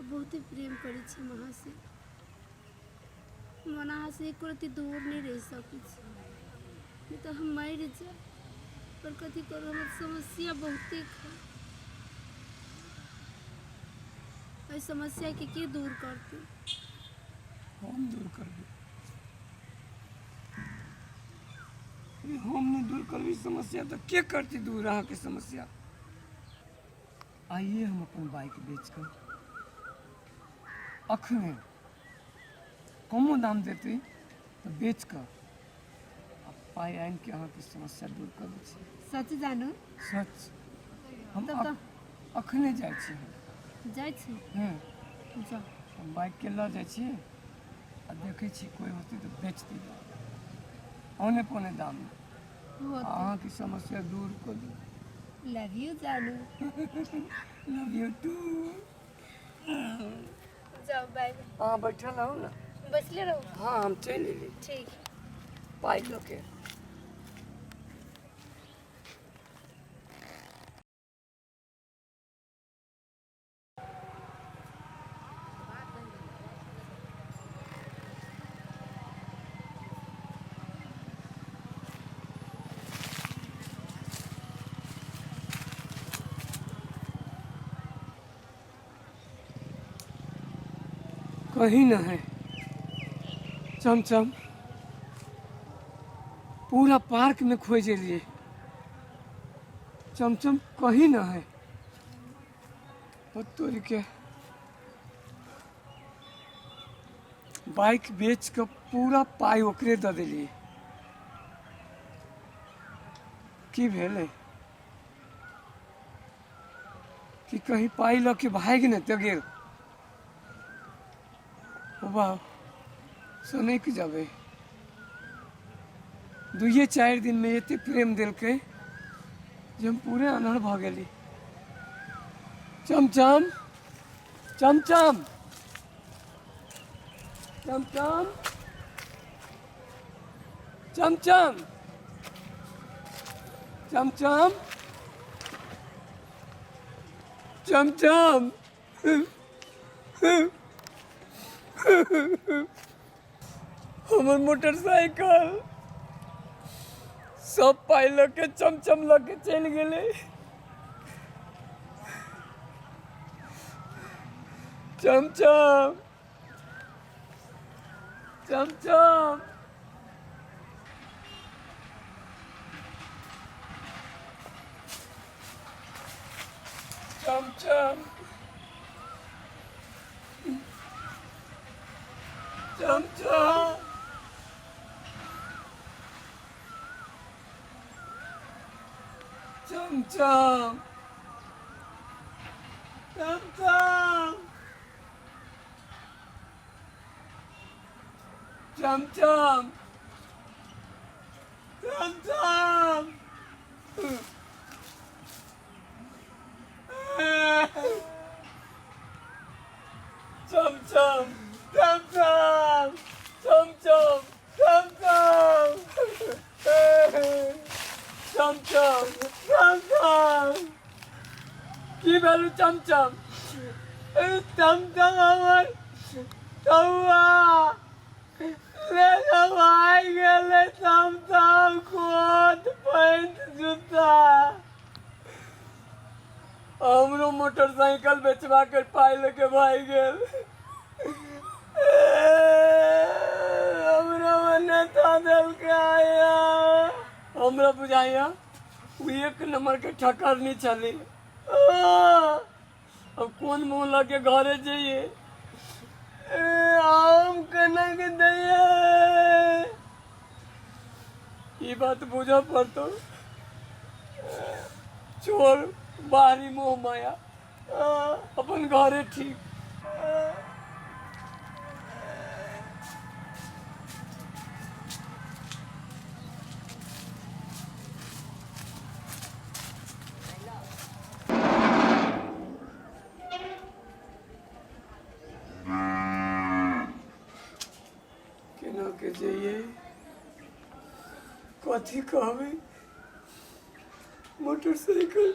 बहुते प्रेम करै छी हम अहाँसँ। हम अहाँसँ एको रत्ती दूर नहि रहि सकै छी, नहि तऽ हम मरि जायब। पर कथी करू, हमर समस्या बहुते है। एहि समस्याके के दूर करतै? हम दूर करबै। हम नहि दूर करबै समस्या तऽ के करतै दूर अहाँके समस्या? आइए हम अपन बाइक बेच कऽ अखने कमो दाम देतै तऽ बेच कऽ आ पाइ आनि कऽ अहाँके समस्या दूर कऽ दै छी। सच जानू? सच। हम तब तऽ अखने जाइ छी हम। जाइ छी? हँ। जाउ। हम बाइकके लऽ जाइ छी आ देखै छी कोइ होतै तऽ बेच दियै औने पौने दाममे। अहाँके समस्या दूर कऽ दू। लव यू जानू। Love you too. जाउ, बाय। अहाँ बैठल रहू ने। बैसले रहू। हाँ, हम चलि एली। ठीक। पाइ लऽ के। कहीं न है चमचम। पूरा पार्क में खोज एलिए, चमचम कहीं न है। तोड़ के बाइक बेच के पूरा पाइ ओकरे दऽ देलियै। की भेलै कि कहीं पाइ लऽ के भागि ने तऽ गेल। ओ बा सनकि जेबै। दुइए चारि दिनमे एते प्रेम देलकै जे हम पूरे अनहर भऽ गेली। चमचम, चमचम, चमचम, चमचम, चमचम, चमचम। हमर मोटरसाइकिल सब पाइ लऽ के चमचम लऽ के चलि गेलै। चमचम, चमचम, चमचम, चमचम, चमचम, चमचम, चमचम, चमचम, चमचम, चमचम, चमचम, चमचम, चमचम, चमचम। की भेलू चमचम? चमचम, हमर तौआ ले भागि गेलै। चमचम, कोट पैंट जूता, हमरो मोटरसाइकिल बेचबा के पाइ लऽ के भागि गेल। हमरो मने धऽ देलकै। हमरा बुझाइया ओ एक नंबर के ठकरनी छली। अब कोन मुँह लऽ के घरे जइए? आम केना के दैया, ई बात बुझऽ पड़तौ। छोड़ बाहरी मोह माया, अपन घरे ठीक। केना के जइए, कथी कहबै? मोटरसाइकिल।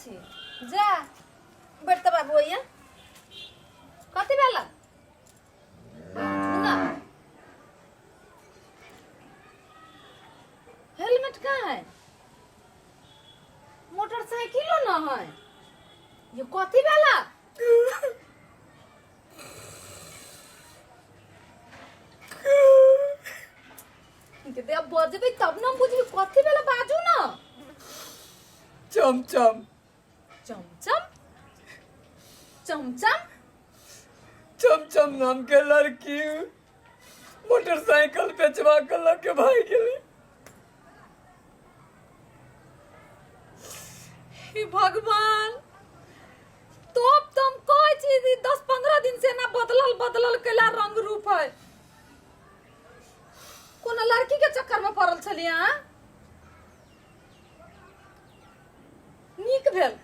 छी जा बैठ तऽ बाबू अइया कथी भेल ना हेलमेट कहाँ है मोटरसाइकिलो न है ये कथी भेला के दे अब बजबै तब न बुझबै कथी भेला बाजू न चमचम चमचम चमचम चमचम नाम के लड़की मोटरसाइकिल बेचवा के लऽ के भागि गेलै हे भगवान तोप तो हम कहै छी 10-15 दिन से ना बदलल बदलल कैला रंग रूप है कोनो लड़की के चक्कर में पड़ल छलियै अहाँ नीक भेल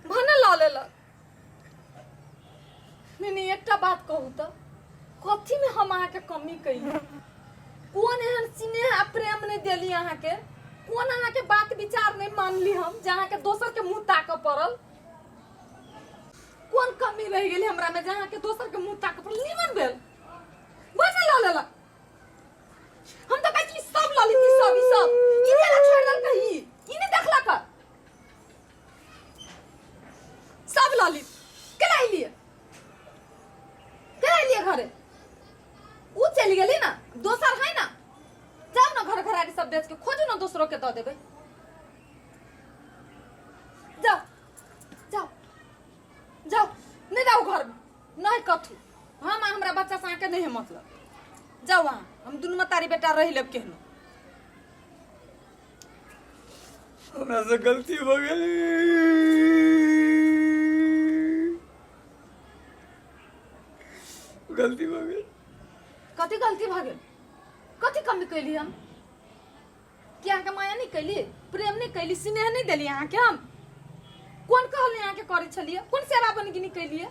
भने लऽ लेलक नहि नहि एकटा बात कहू तऽ कथीमे हम अहाँके कमी कैली कोन एहन स्नेह आ प्रेम नहि देली अहाँके कोन अहाँके बात विचार नहि मानली हम जे अहाँके दोसरके मुँह ताकऽ पड़ल कोन कमी रहि गेलै हमरामे जे अहाँके दोसरके मुँह ताकऽ पड़ल नीमन भेल भने लऽ लेलक हम तऽ कहै छी सब लऽ लेती सब ई सब ई केना छोड़ि देलकै ई ई नहि देखलक सब लऽ ली केना एलियै केना एलियै घरे उ चलि गेली ना दोसर है ना जाउ ना घर घरारी सब बेच के खोजू ना दोसरो के दऽ देबै जाओ जाओ जाओ नहीं जाओ घर में नहीं कथू हम आ हमरा बच्चा से अहाँके नहीं है मतलब जाओ अहाँ हम दुनू मतारी बेटा रहि लेब केहनो हमरा से गलती भऽ गेल गलती भऽ गेल कथी गलती भऽ गेल कथी कमी कैली हम कि अहाँके माया नहि कैली प्रेम नहि कैली स्नेह नहि देली अहाँके हम कोन कहली अहाँके करै छलियै कोन सेवा बनगिनी कैलियै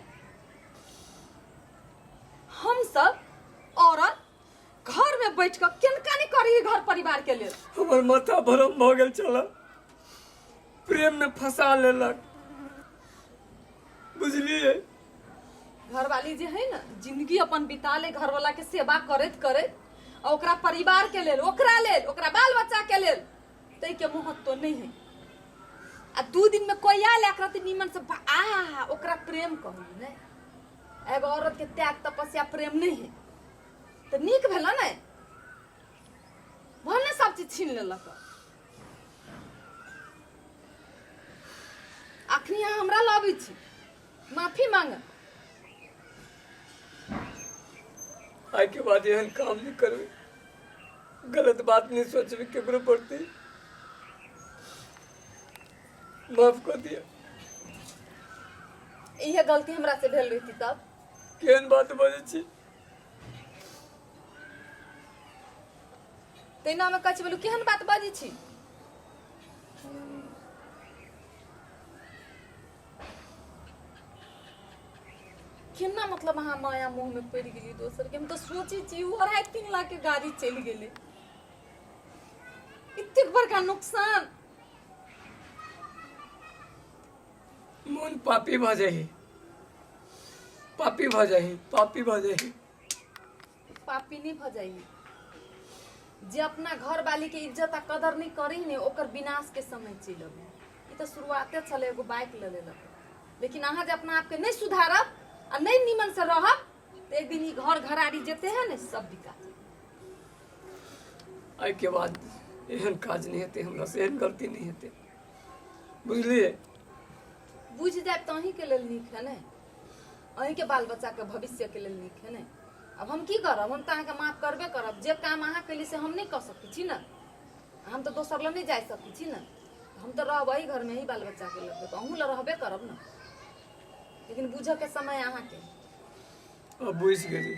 हम सब औरत घर में बैठ कऽ केनका नहि करी घर परिवार के लेल हमर माथा भरम भऽ गेल छल प्रेम में फंसा लेलक बुझलियै घरवाली जे है ना जिंदगी अपन बिता ले घरवाला के सेवा करैत करैत आ ओकरा परिवार के लेल ओकरा लेल ओकरा बाल बच्चा के लेल ताहि के महत्व नहीं है आ दू दिन में कोई आयल एकरा तऽ नीमन से आ ओकरा प्रेम कहू ने एगो औरत के त्याग तपस्या प्रेम नहीं है तऽ नीक भेल ने भने सब चीज छीन लेलक अखनी अहाँ हमरा लबै छी माफी मांग आइ के बाद एहन काम नहि करबै गलत बात नहि सोचबै केकरो प्रति माफ कऽ दिअ इहे गलती हमरा से भेल रही तब केहन बात बजै छी तहिना मे कहै छी बोलू केहन बात बाजै छी केना मतलब अहाँ माया मोह में पड़ि गेलियै दोसर के हम तऽ सोचै छी ओ 2.5-3 लाख के गाड़ी चलि गेलै एतेक बड़का नुकसान मोन पापी भऽ जाइ पापी भऽ जाइ पापी भऽ जाइ पापी नहीं भऽ जाइ जे अपना घर वाली के इज्जत आ कदर नहीं करी ने ओकर विनाश के समय चलि अबै ई तऽ शुरुआते छलै एगो बाइक लऽ लेलक लेकिन अहाँ जे अपना आपके नहीं सुधारब आ नहीं नीमन से रहब तऽ एक दिन ई घर घरारी जते है ने सब बिका जायत। आइ के बाद एहन काज नहि हेतै हमरा से एहन गलती नहि हेतै बुझलियै बुझि जायब तऽ अहीँके लेल नीक है ने अहीँके बाल बच्चाके भविष्यके लेल नीक है ने आब हम की करब हम तऽ अहाँके माफ करबे करब जे काम अहाँ कैली से हम नहि कऽ सकै छी ने हम तऽ दोसर लग नहि जा सकै छी ने हम तऽ रहब एहि घरमे ही बाल बच्चाके लऽ कऽ तऽ अहूँ लग रहबे करब ने लेकिन बुझऽके समय अहाँके अब बुझि गेली